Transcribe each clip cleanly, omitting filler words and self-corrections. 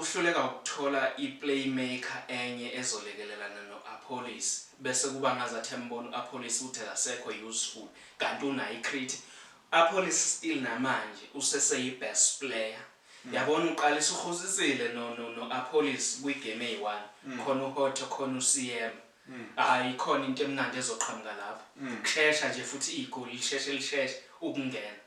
Uhluleka ukuthola i-playmaker enye ezolekelelana no-Appollis, bese kuba ngazathi embona u-Appollis ukuthi akasekho useful, kanti unayo i-crit. Appollis still namanje useseyi-best player. Yabona, uqalisa uhosisile no-Appollis kwi-game eyi-1, khona uHotto, khona uCM. Hhayi, ikhona into emnandi ezoqhamuka lapho. Kushesha nje futhi igoli lisheshe lisheshe ukungena.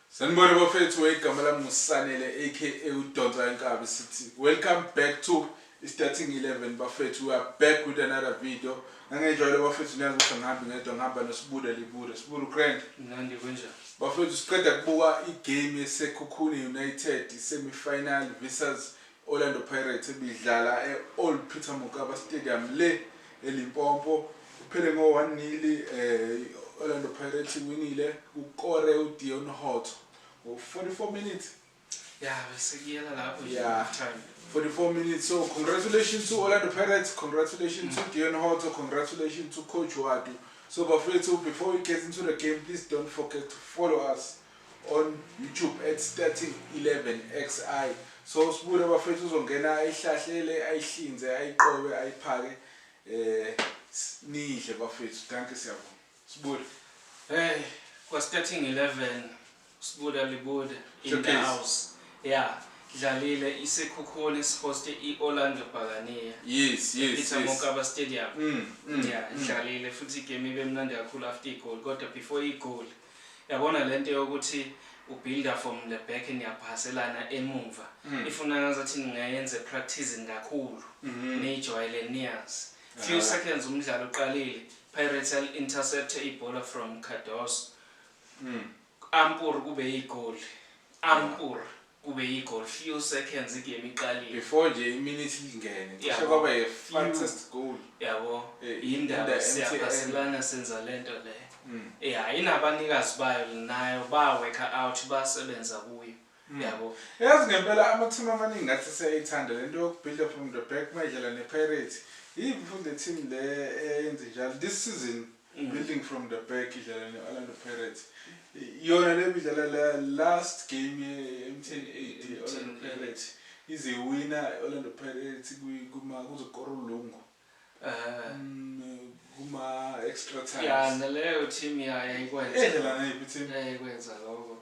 Sanibona bafethu, igama lami nguSanele aka uDonsa Inkabi, sithi welcome back to Starting 11 bafethu. We are back with another video. Ngangejwayele bafethu, niyazi ukuthi angihambi ngedwa, ngihamba noSibuda Libuda. Sibuda grand. Mnandi, kunjani? Bafethu, siqeda kubuka igame yeSekhukhune United semi-final versus Orlando Pirates ebidlala e-Old Peter Mokaba Stadium le eLimpopo. Kuphele ngo-1-0, Orlando Pirates iwinile, kukore uDeon Hotto ngo-44 minutes. Ya, bese kuyela lapho nje half time. 44 minutes. So congratulations to Orlando Pirates, congratulations to Deon Hotto, congratulations to Coach Ouaddou. So bafethu, before we get into the game, please don't forget to follow us on YouTube at Starting 11 XI. So sibude bafethu, uzongena ayihlahlele, ayihlinze, ayiqobe, ayiphake, nidle bafethu. Dankie, siyabonga. Sibude. Hey, kwa Starting 11, Sibuda Libuda in the Showcase. house. Yeah, dlalile iSekhukhune sihoste iOrlando Buccaneer. Peter Mokaba Stadium. Yeah, idlalile futhi igame ibe mnandi kakhulu after igoli, kodwa before igoli, yabona lento yokuthi ubuilda from the back, niyaphaselana emuva. Ifuna ngazathi ningayenze practicing kakhulu. Niyijwayele, niyazi. Few seconds umdlalo uqalile, Pirates intercept ibhola from Cardoso. Ampur kube igoli. Ampur kube igoli. Few seconds igame iqalile. Before nje iminute ingene. Cishe kwaba a fastest goal. Yabo. Indaba In the siyaphaselana, senza lento le. Yeah, inabanikazi bayo nayo, ba work out, basebenza kuyo. Yabo. Yazi ngempela ama-team amaningi ngathi siyayithanda lento yokubuilda from the back mayidlala ne-Pirates. Yiphi futhi le team le eyenze njalo this season, building from the back, idlala ne-Orlando Pirates? Yona le bidlala la last game ye-MTN 8, i-Orlando MTN 8. Pirates ize wina Orlando Pirates kuma kuzokora uLungu kuma extra times. Yeah, naleyo team ya yayikwenza. Edlala nayiphi team? Yayikwenza lokho.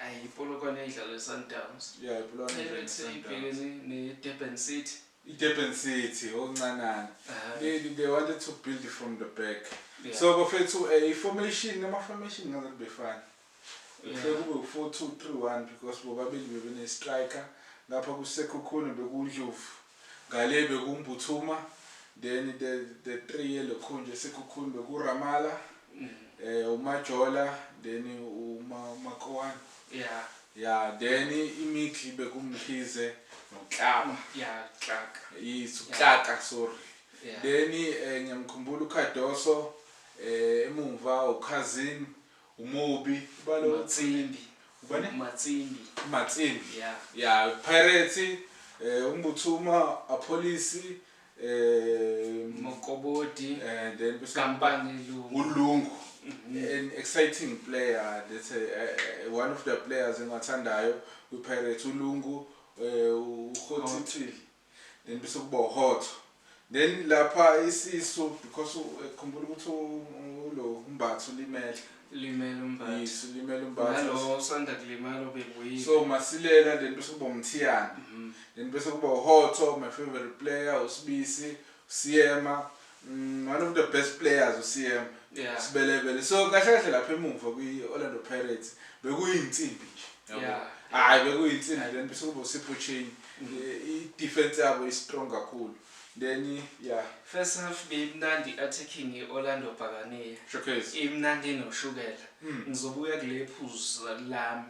Ayi, iPolokwane idlala Sundowns. Yeah, iPolokwane idlala Pirates Sundowns. ibhekene ne-Durban City. I-Durban City okuncanana. They wanted to build from the back. So bafethu, i-formation, ama-formation ngazathi befana. Kuhle kube u-4-2-3-1 because bobabili bebene-striker. Ngapha kuSekhukhune bekuNdlovu, ngale bekuMbuthuma, then the three yelokhunje Sekhukhune bekuRamala, uMajola, then uma uMakowana. Yeah, then imidli bekuMkhize noKlaba. Yeah, Clark. Yes, uKlaka, sorry. Then ngiyamkhumbula uCardoso, emumva uCousin, uMobi, ubalo Matsimbi. Ubani? Matsimbi. Matsimbi. Yeah. Yeah, Pirates, uMbuthuma, Appollis, Mokobodi. And then bese Kampani Lungu. uLungu. An exciting player, that's one of the players engiwathandayo kwi-Pirates, uLungu, uHotitili. Then bese kuba uHotto. Then lapha isisu, because khumbula ukuthi ulo uMbatha ulimele. Limele uMbatha. Yes, ulimele uMbatha. Nalo osanda kulimala obebuyile. So Masilela, then bese kuba uMthiyane. Then bese kuba uHotto, my favorite player, uSibisi, Siema, one of the best players uSiema. Sibelebele. So kahle kahle lapha emuva kwi-Orlando Pirates bekuyinsimbi nje. Yabo. Hayi, bekuyinsimbi, then bese kuba uSipho Chaine. I-defense yabo i-strong kakhulu. Then yeah, First half beyimnandi attacking i-Orlando Buccaneer. Showcase. Imnandi noshukela. Ngizobuya kule phuzu lami.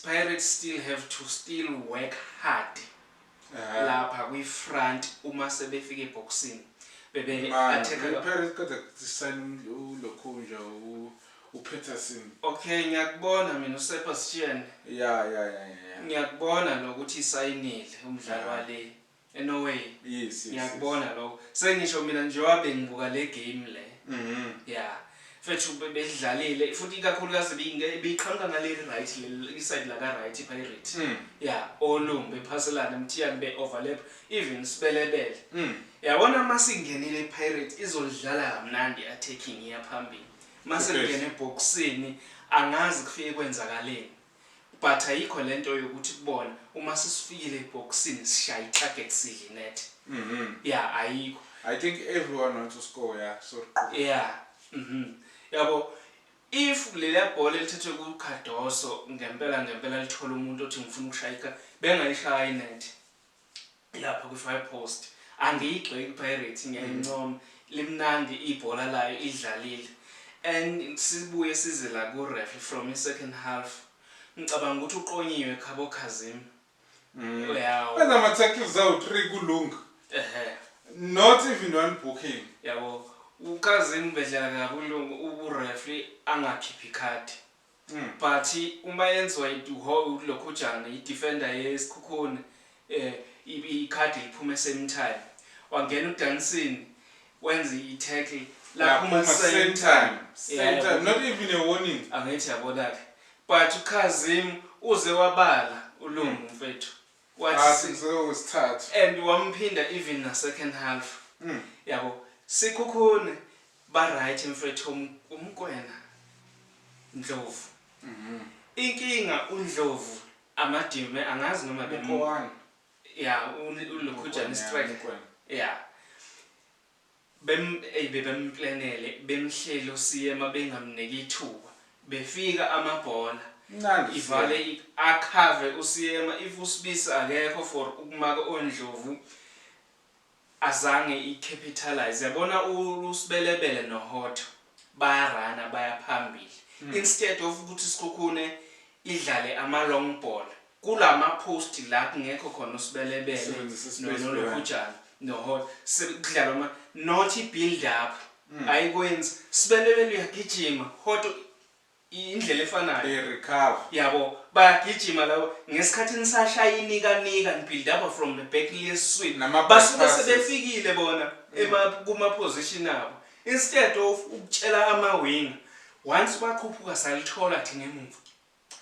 Pirates still have to still work hard lapha kwi-front uma sebefika eboxini. Bebe Man, attack i-Pirates kodwa sign ulokhunja uPeterson. Okay, ngiyakubona mina uSebastian. Yeah. Ngiyakubona lokuthi isayinile umdlalo wale eNorway. Ngiyakubona lokho. Sengisho mina njengoba bengibuka le game le. Yeah. Fethu bedlalile futhi ikakhulukazi beyiqhamuka ngale right, le iside la ka right iPirate. Yeah, olungu bephaselana, Mthiyane be overlap, even Sibelebele. Yabona, masingenile iPirate izodlala kamnandi, attacking iya phambili. Mase kungena eboxini angazi kufike kwenzakaleni. But ayikho lento yokuthi kubona uma sesifikile eboxini sishaya itarget, sidle net. Yeah, ayikho. I think everyone wants to score, yeah. So Yeah. Yabo, if leliya bhola elithethwe kuCardoso ngempela ngempela lithola umuntu othi ngifuna ukushaya, bengayishaya inet lapha kwi-far post. Angiyigxeki iPirates, ngiyayincoma, limnandi ibhola layo, idlalile. And sibuye size la ku-ref from i-second half, ngicabanga ukuthi uqonyiwe Khabo Kazim. Yawo. Wenza ama-tackles awu-3 kulunga. Not even one booking. Yabo, uKazim bedlala kabi ulungu, ureferee angakhiphi ikhadi. But uma yenziwa lokhujana i-defender yeSikhukhune, ikhadi liphume same time. Wangena uDansin, wenza i-tackle, laphuma same time. Same time. Not even a warning. Angithi yabona-ke, but uKazim uze wabala ulungu mfethu. Wathi sesithathu. And wamphinda even na second half. Yabo, Sikhukhune ba right mfethu, uMkwena, Ndlovu. Inkinga uNdlovu amadime angazi noma bem Mkoani. Ya, ulokhujana striker. Yeah. Bem ey bebemplanele, bemhlelo siyema, bengamniki ithuba. Befika amabhola. Mnandi. Ivale akhave uSiyema if uSibisi akekho for ukumaka oNdlovu, azange i-capitalize. Yabona, uSibelebele noHotto bayarana, baya phambili instead of ukuthi Sikhukhune idlale ama long ball kulama post la kungekho khona uSibelebele Sebenzisa ispace. Nolokhujana noHotto, kudlalwa ama not i-build up, ayikwenzi. Sibelebele uyagijima, Hotto indlela efanayo. They recover. Yabo, bayagijima labo ngesikhathi nisashaya inika nika, nibuild up from the back liyeswini. Nama-back Basuke passes. sebefikile bona kuma position abo instead of ukutshela ama wing once bakhuphuka, salithola thina emuva,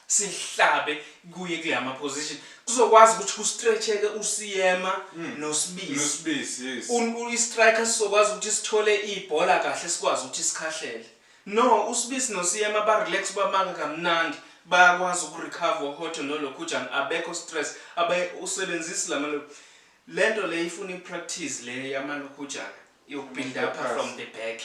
sihlabe kuye kule position, kuzokwazi ukuthi kustretcheke uSiyema noSibisi. NoSibisi, yes. I-striker sizokwazi ukuthi sithole ibhola kahle, sikwazi ukuthi sikhahlele. No, uSibisi noSiyema ba-relax, bamaka kamnandi, bayakwazi ukurecover. UHotto nolokhujana abekho stress, abe usebenzisi lama lento le ifuna i-practice le yamalokhujana yokubuild up Pass. from the back.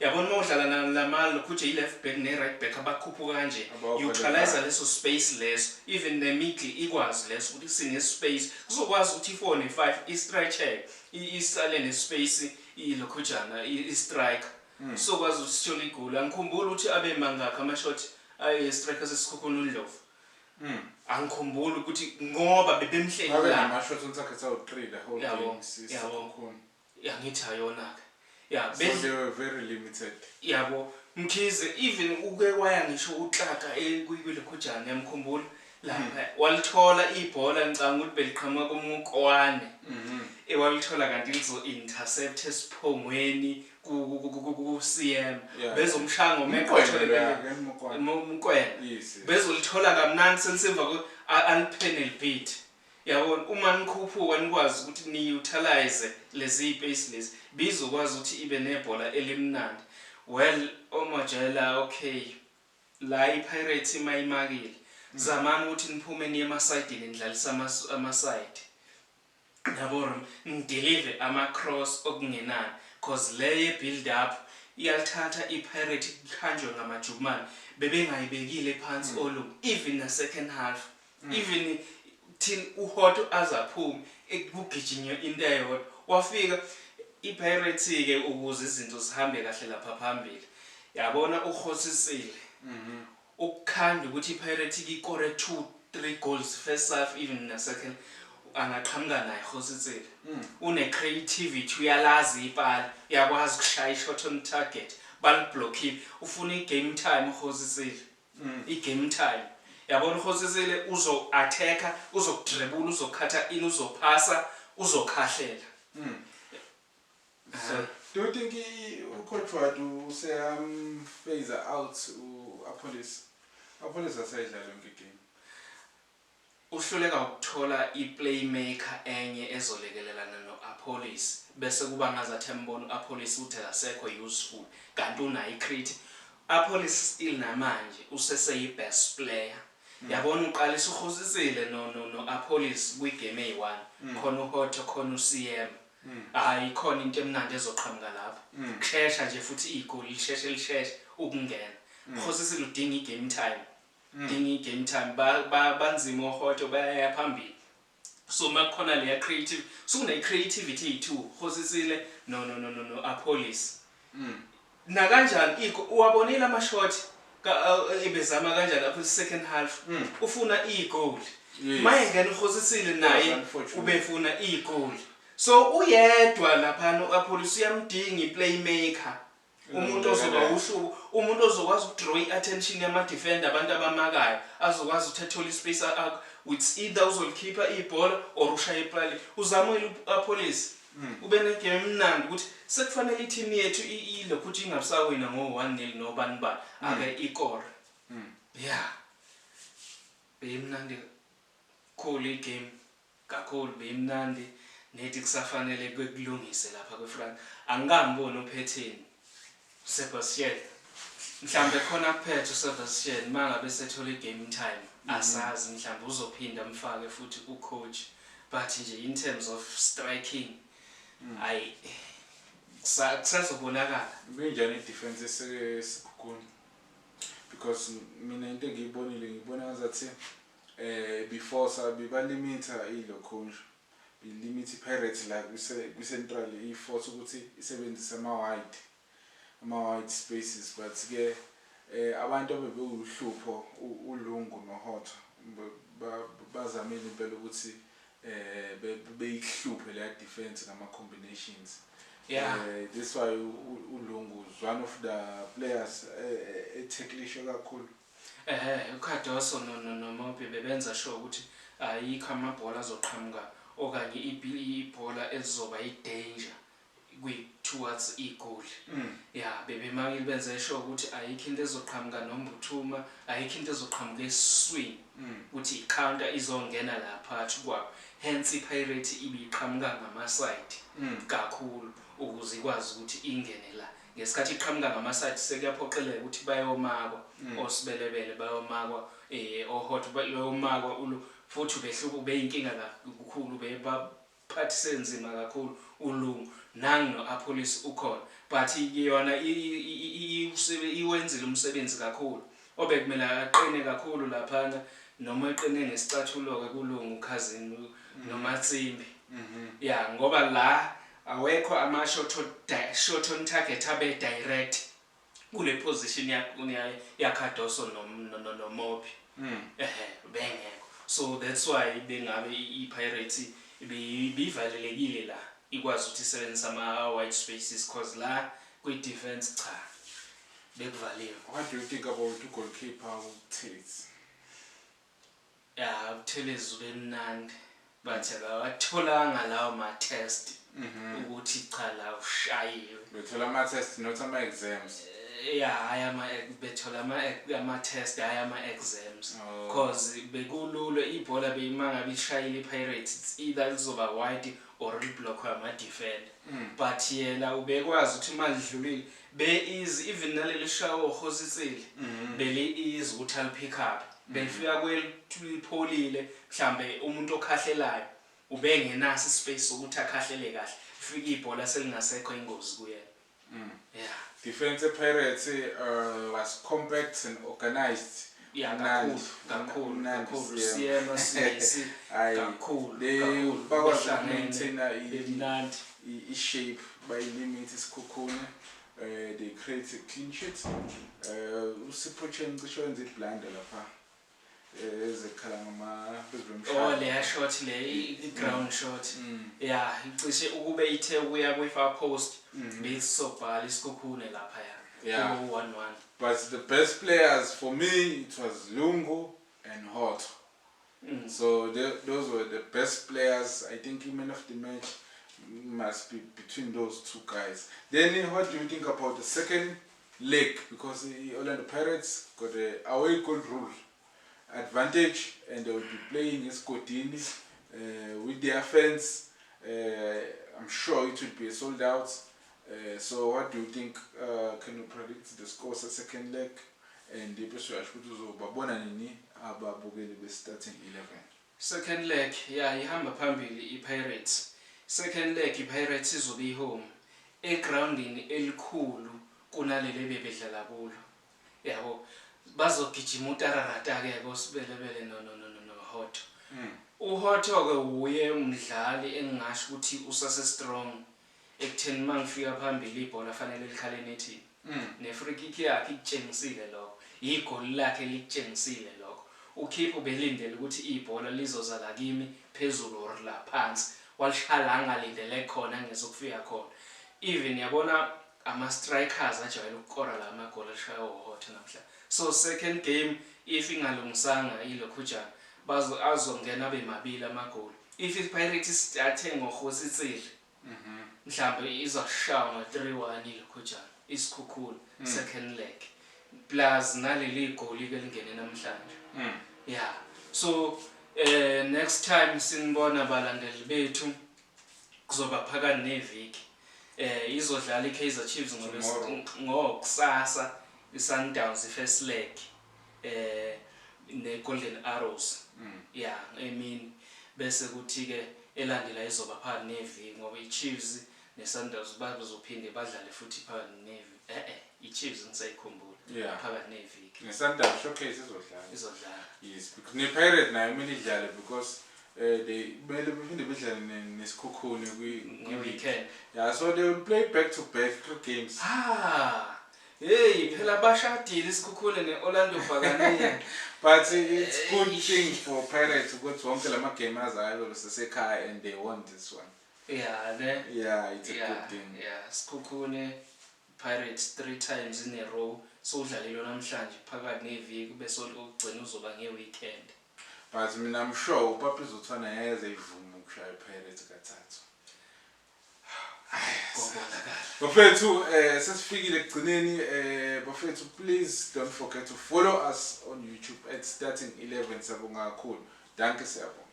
Yabona, uma udlala lamalokhuje, i-left back ne-right back abakhuphuka kanje, Aba-overlap. utilize leso space leso, even ne-middle ikwazi leso ukuthi sine-space, kuzokwazi ukuthi i-4 ne-5 i-stretcheke, isale ne-space ilokhujana i-striker, sizokwazi ukuthi sithole igoli. Angikhumbuli ukuthi abe mangakhi ama-shot aye-striker seSikhukhune uNdlovu. Angikhumbuli ukuthi ngoba bebemhleli Babe la. nama-shots on target awu-3 the whole game. Yabo. Yangithi ayona-ke ya. So they were very limited. Yabo Mkhize, even uke waya ngisho uXaka kwilokhujana, yamkhumbula lapha, walithola ibhola, ngicabanga ukuthi beliqhamuka kuMukwane, ewalithola kanti lizo-intercept esiphongweni ku-CM. Bezomshaya ngomeqo. Mkwena loya, ke Mokwane. Mkwena. Yes. Bezolithola kamnandi selisemva alipenal beat. Yabona, uma nikhuphuka nikwazi ukuthi ni-utilize lezi space lezi, bizokwazi ukuthi ibe nebhola elimnandi. Well, omajela, okay, la iPirates imayimakile, zamani ukuthi niphume niye emasayidini, nidlalise amasayidi, yabo, nideliver ama-cross okungenani, cause le ye-build up iyalithatha iPirate kuhanjwe ngamajumane, bebengayibekile phansi olungu even na-second half, even till uHotto azaphume, kugijinywe into eyodwa. Wafika iPirates-ke ukuze izinto zihambe kahle lapha phambili. Yabona, uHosisile ukukhanda ukuthi iPirates ikore 2 3 goals first half, even na second, angaqhamuka naye Hositsile. Une creativity, uyalazi ipala, uyakwazi ukushaya i-shot on target. Baliblockile. Ufuna i-game time uKgositsile, i-game time, yabona. UKgositsile uzo-attacka, uzokudrebula, uzokhatha in, uzophasa, uzokhahlela. So do you think ucoach Ouaddou useyam-phase out u-Appollis? Appollis asayidlala yonke igame. Uhluleka ukuthola i-playmaker enye ezolekelelana no-Appollis, bese kuba ngazathi embona u-Appollis ukuthi akasekho useful, kanti unayo i-creative. Appollis still namanje useseyi-best player, yabona. Uqalisa uKgositsile no-Appollis kwigame eyi-one, khona uHotto, khona uCM, hayi, khona into emnandi ezoqhamuka lapho. Kushesha nje futhi igoli lisheshe lisheshe ukungena. Kgositsile udinga i-game time, dinga i-game time. Banzima oHotto, bayaya phambili, so makukhona leya creative, so kune-creativity eyi-two, Kgositsile no Appollis. Nakanjani iko uwabonile ama-shot ebezama kanjani lapho second half, ufuna igoli. Mayengena uKgositsile naye Unfortunate. ubefuna igoli, so uyedwa laphana u-Appollis, uyamdinga i-playmaker, umuntu ozoba uhlubo, umuntu ozokwazi ukudraw i-attention yama-defender, abantu abamakayo, azokwazi ukuthi athole ispace, it's either uzolikhipha ibhola or ushaye ipali. Uzamile u-Appollis, ube negame emnandi ukuthi sekufanele i-team yethu ilokhu ukuthi ingabusawina ngo-1-0 nobani bani, ake ikore. Yeah, beyimnandi kakhulu igame, kakhulu beyimnandi. Nethi kusafanele bekulungise lapha kwe-front, angikamboni uphetheni Sebastian, mhlambe khona kuphethe uSebastian mangabe sethola i-game time, asazi, mhlambe uzophinda amfake futhi ucoach, but nje in terms of striking, ayi, kusazobonakala. Ibinjani i-defense eSekhukhune? Because mina into engiyibonile, ngibona ngazathi before sabe balimitha ilokhunja, ilimit i-Pirates la kwi-central, i-force ukuthi isebenzise ama-wide spaces, but ke abantu abebewuhlupho uLungu noHotto bazamile impela ukuthi beyihluphe leya defense ngama combinations. This why uLungu is one of the players etacklishe kakhulu. uCardoso noMobbie bebenza sure ukuthi ayikho amabhola azoqhamuka okanye ibhola elizoba i-danger kwi towards igoli. Ya, bebemakile, benze sure ukuthi ayikho into ezoqhamuka noMbuthuma, ayikho into ezoqhamuka esiswini ukuthi i-counter izongena la phakathi kwabo. Hence i-Pirate ibiqhamuka ngama-side kakhulu ukuze ikwazi ukuthi ingene la. Ngesikhathi iqhamuka ngama-side, sekuyaphoqeleka ukuthi bayomakwa oSebelebele, bayomakwa oHotto, bayomakwa ulo, futhi ubehluka, ubeyinkinga kakhulu, bebaphathise nzima kakhulu uLungu nangu no-Appollis ukhona, but yona iwenzile umsebenzi kakhulu obekumele aqine kakhulu laphana, noma eqine ngesicathulo-ke kuLungu cousin noMatsimbi, ya, ngoba la awekho ama-shot shot on target abe direct kule position yaCardoso noMobbie. Ehe, bengekho, so that's why bengabe i-Pirates ibivalelekile la, ikwazi ukuthi isebenzise ama-wide spaces, cause la kwi-defense, cha, bekuvaliwe. What do you think about ugoalkeeper uButhelezi? Ya, uButhelezi ubemnandi, but akawatholanga lawo ma-test ukuthi cha, la ushayiwe. Bethola ama-test, not ama-exams. Ya, hhayi, bethola ama-test, hhayi ama-exams. Oh. Cause bekulula, ibhola beyima ngabe ishayile i-Pirates, it's either lizoba wide or liblockwe ama-defender, but yena ubekwazi ukuthi uma lidlulile be-easy, even naleli shawo oKgositsile, beli-easy ukuthi alipick up, belifika kwelipholile, mhlambe umuntu okhahlelayo ubengenaso ispace sokuthi akhahlele kahle, fika ibhola selingasekho, ingozi kuyena. Yeah. Defense Pirates was compact and organized. Ya. Mnandi. Kakhulu, kakhulu. Mnandi, Kakhulu. Siyema. Siyema sisi. Hayi, Kakhulu. They Kakhulu. bakwazi Behlangene, ukumaintaina bemnandi. i-shape, bayilimit iSekhukhune. They create a clean sheet. uSipho Chaine cishe wenza iblunder lapha. Ezekhala ngama Oh, leya shot le, i-ground shot. Ya, icishe ukube ithe ukuya kwi-far post, besisobhala iSekhukhune lapha ya. Kube 1-1. But the best players for me, it was Lungu and Hotto. So those were the best players. I think man of the match must be between those two guys. Then what do you think about the second leg? Because the Orlando Pirates got a away goal rule advantage and they will be playing Esgodini with their fans. I'm sure it will be sold out. So what do you think? Can you predict the scores the second leg? And bese uyasho ukuthi uzobabona nini ababukeli be-Starting 11? Second leg, yeah, ihamba phambili iPirates. Second leg iPirates izobe ihome egroundini elikhulu kunaleli bebedlala kulo, yabo. Bazogijima utararata-ke koSebelebele no Hotto. UHotto-ke uye umdlali engingasho ukuthi usase strong ekutheni uma ngifika phambili ibhola fanele likhale nethini. Ne-free kick yakhe ikutshengisile lokho, igoli lakhe likutshengisile lokho. Ukhipha ubelindele ukuthi ibhola lizoza la kimi phezulu or la phansi, walishaya la angalindele khona, ngezokufika khona. Even yabona ama-strikers ajwayele ukukora la amagoli alishaya uHotto namhlanje. So second game, if ingalungisanga ilokhujana, bazo azongena abe mabili amagoli. If i-Pirates isithathe ngoHositsile, mhlawumbe izoshaya ngo-3-1 ilokhujana iSekhukhune second leg, plus naleli goli ke lingene namhlanje. Yeah, so next time sinibona, balandeli bethu, kuzoba phakathi neviki. Izodlala iKaizer Chiefs Tomorrow. Ngokusasa iSundowns first leg ne Golden Arrows, yeah, emini. Bese kuthi ke elandela izoba phakathi neviki, ngoba iChiefs neSundowns bazophinde badlale futhi phakathi neviki. iChiefs ngisayikhumbula. Phakathi neviki. Ne-Sundowns showcase izodlala. Izodlala. Yes, because ne-Pirate nayo kumele idlale, because they kumele bephinde bedlale neSekhukhune nge-weekend. Yeah, so they will play back to back three games. Ah, hey, phela bashadile iSekhukhune ne-Orlando Buccaneers. But it's good thing for Pirates ukuthi wonke lama game azayo besesekhaya and they won this one. Yeah, ne. Yeah, it's a good thing. Yeah, Sekhukhune, Pirates three times in a row. So udlalelwe namhlanje phakathi neviki, bese okugcina uzoba nge-weekend. But mina I'm sure uPapi Zothwane ngeke ivume ukushaya iPirates kathathu. Kobonakala. Bafethu, sesifikile ekugcineni. Bafethu, please don't forget to follow us on YouTube at Starting 11. Siyabonga kakhulu. Dankie, siyabonga.